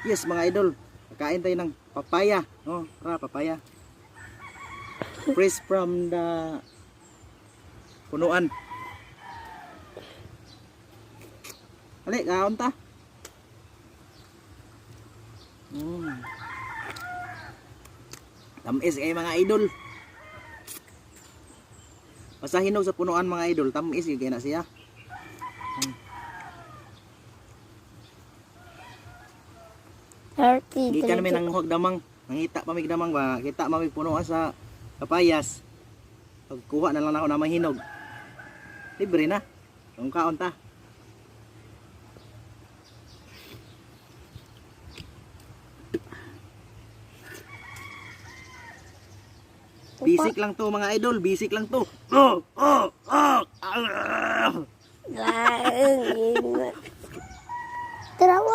Yes mga idol, kain tayo ng papaya. Oh, papaya. Fresh from the punuan. Ali, kaon ta. Tamis kayo mga idol. Basta hinog sa punuan mga idol, tamis yun kaya na siya. Hindi ka namin ang huwag damang. Nangita pa may damang ba? Kita may punuan sa papayas. Pagkuha na lang ako na mahinog. Libre na. Kung kaon ta. Basic lang to mga idol, basic lang to. Tara mo,